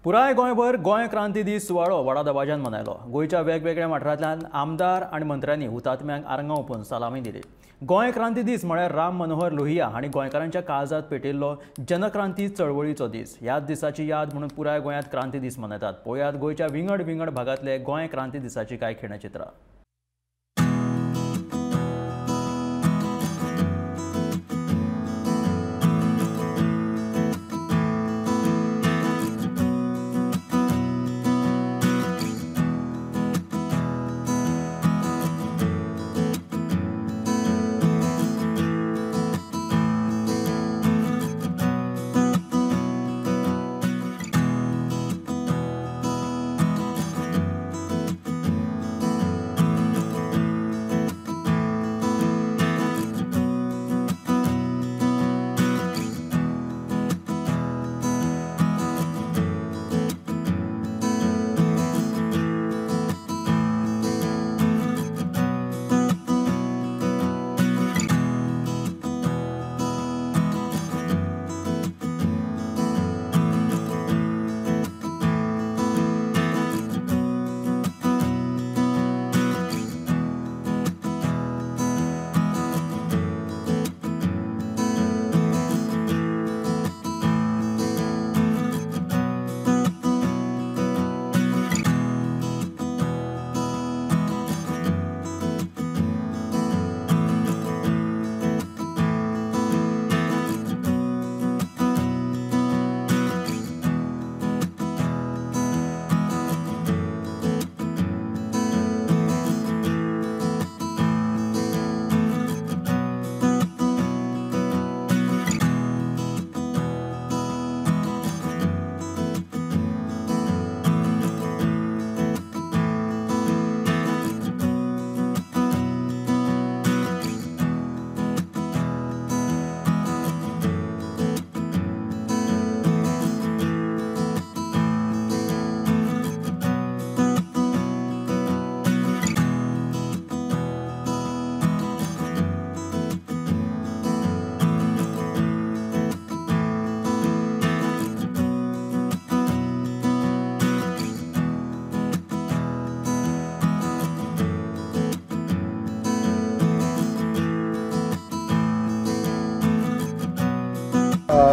पुराय गोंयभर गोंय क्रांती दीस सुवाळो व्हडा दबाज्यान मनयलो. गोंयच्या वेगवेगळ्या वाठारांतल्यान आमदार आनी मंत्र्यांनी हुतात्म्यांक आरंगां ओंपून सलामी दिली. गोंय क्रांती दीस म्हळ्यार राम मनोहर लोहिया हांणी गोंयकारांच्या काळजांत पेटयल्लो जनक्रांती चळवळीचो दीस. ह्याच दिसाची याद म्हणून पुराय गोंयांत क्रांती दीस मनयतात. पळयात गोंयच्या विंगड विंगड भागांतले गोंय क्रांती दिसाची कांय खिणचित्रां.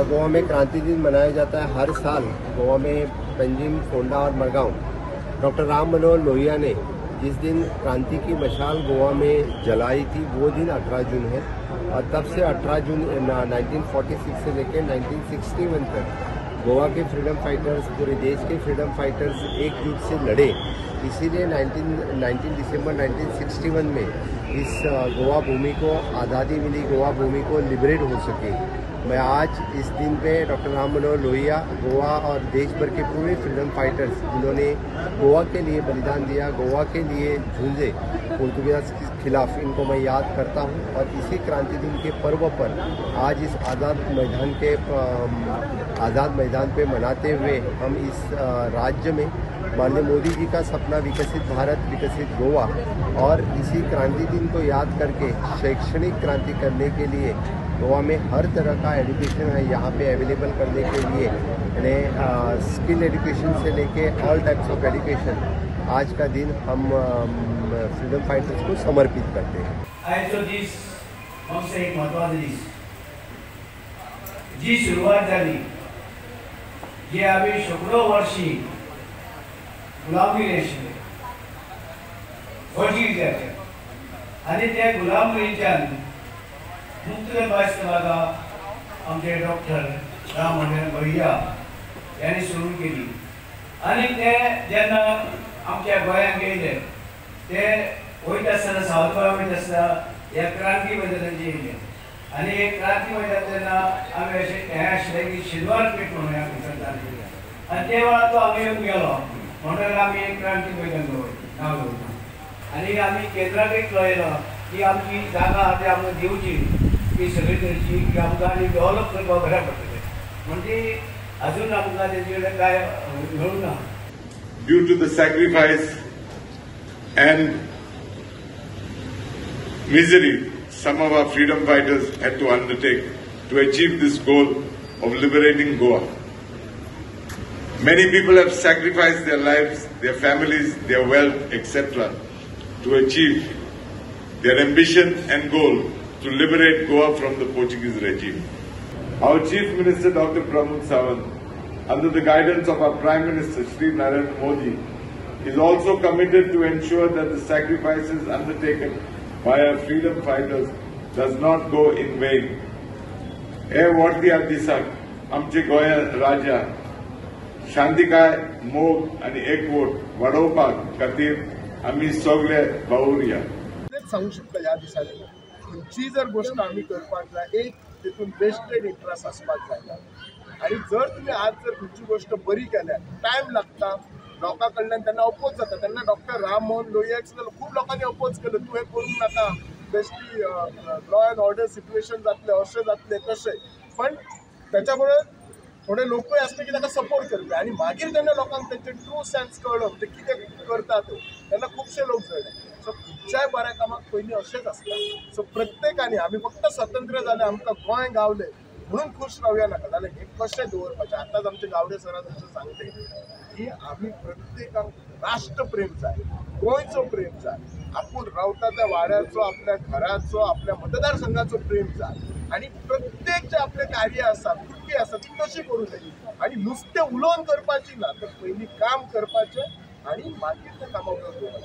गोवा में क्रांति दिन मनाया जाता है हर साल। गोवा में पंजिम, फोंडा और मरगांव डॉक्टर राम मनोहर लोहिया ने जिस दिन क्रांति की मशाल गोवा में जलाई थी वो दिन 18 जून है। और तब से 18 जून 1946 से लेकर 1961 तक गोवा के फ्रीडम फाइटर्स, पूरे देश के फ्रीडम फाइटर्स एकजुट से लड़े। इसीलिए 19 दिसंबर 1961 में इस गोवा भूमि को आज़ादी मिली, गोवा भूमि को लिबरेट हो सके। मैं आज इस दिन पे डॉक्टर राम मनोहर लोहिया, गोवा और देश भर के पूरे फ्रीडम फाइटर्स जिन्होंने गोवा के लिए बलिदान दिया, गोवा के लिए जूझे पोर्तुगीज के खिलाफ, इनको मैं याद करता हूँ। और इसी क्रांति दिन के पर्व पर आज इस आज़ाद मैदान पे मनाते हुए हम इस राज्य में माननीय मोदी जी का सपना विकसित भारत विकसित गोवा और इसी क्रांति दिन को याद करके शैक्षणिक क्रांति करने के लिए गोवा में हर तरह का एजुकेशन है यहाँ पे अवेलेबल करने के लिए, यानी स्किल एजुकेशन से लेके ऑल टाइप्स ऑफ एजुकेशन आज का दिन हम फ्रीडम फाइटर्स को समर्पित करते हैं। आयचो दीस आमचो एक म्हत्वाचो दीस, जी सुरवात जाली जी आमी शेंकडो वर्षी गुलामगिरी आशिल्ली पोर्तुगीजाच्या आनी त्या गुलामगिरीच्यान मुक्त करपाक म्हाका आमचे डॉक्टर राम मनोहर लोहिया यांनी सुरू केली। आनी ते जेन्ना आमच्या गोंयांत येयले ते वयता आसतना सावथ गोंया वयता आसतना ह्या क्रांती मैदानाचेर येयले आनी हे क्रांती मैदान तेन्ना आमी अशें हें आशिल्लें की शेनवार पेठ म्हणून आमी करताले आनी ते वेळार तो आमी येवन गेलो म्हणून आमी एक क्रांती मैदान नांव दवरता आनी आमी केंद्राकय कळयलो की आमची जागा आहा ती आमकां दिवची ती सगळी तरेची की आमकां आनी डेव्हलप करपाक बऱ्याक पडटलें म्हणजे अजून आमकां तेजे कडेन कांय मेळूंक ना. Due to the sacrifice and misery some of our freedom fighters had to undertake to achieve this goal of liberating Goa. Many people have sacrificed their lives, their families, their wealth, etc. to achieve their ambition and goal to liberate Goa from the Portuguese regime. Our Chief Minister Dr. Pramod Sawant, under the guidance of our Prime Minister Shri Narendra Modi, is also committed to ensure that the sacrifices undertaken by our freedom fighters does not go in vain. हे वर्ध्या दिसाक आमचे गोंय राज्या शांतिकाय, मोग आनी एकवट वाडोवपाक खातीर आमी सगळे वावुरया. तेच सांगू शकता ह्या दिसांनी खंयची जर गोष्ट आमी करपाक जाय एक तितून वेस्टेड इंट्रस्ट आसपाक जायना. आनी जर तुमी आज जर खंयची गोष्ट बरी केल्या टायम लागता लोकां कडल्यान तेन्ना अपोज जाता. तेन्ना डॉक्टर राम मोहन लोहियाक सुद्दां खूब लोकांनी अपोज केलो, तूं हें करूंक नाका, बेश्टी लॉ अँड ऑर्डर सिट्युएशन जातलें, अशें जातलें तशें. पण त्याच्या बरोबर थोडे लोकूय आसले की ताका सपोर्ट करपी आनी मागीर तेन्ना लोकांक तेंचे ट्रू सेन्स कळ्ळो म्हणजे कितें करता तो, तेन्ना खुबशे लोक जळ्ळे. सो खंयच्याय बऱ्या कामाक पयलीं अशेंच आसता. सो प्रत्येकानी आमी फक्त स्वतंत्र जाले आमकां गोंय गावलें म्हणून खूश रावया नाका, जाल्यार हें कशें दवरपाचें. आतांच आमचे गावडे सरान जशें सांगलें की आमी प्रत्येकाक राष्ट्रप्रेम जाय, गोंयचो प्रेम जाय, आपूण रावता त्या वाड्याचो, आपल्या घराचो, आपल्या मतदारसंघाचो प्रेम जाय आनी प्रत्येक जे आपलें कार्य आसा, कृती आसा ती कशी करूं जाय आनी नुस्तें उलोवन करपाची ना तर पयलीं काम करपाचें आनी मागीर तें कामा बरोबर.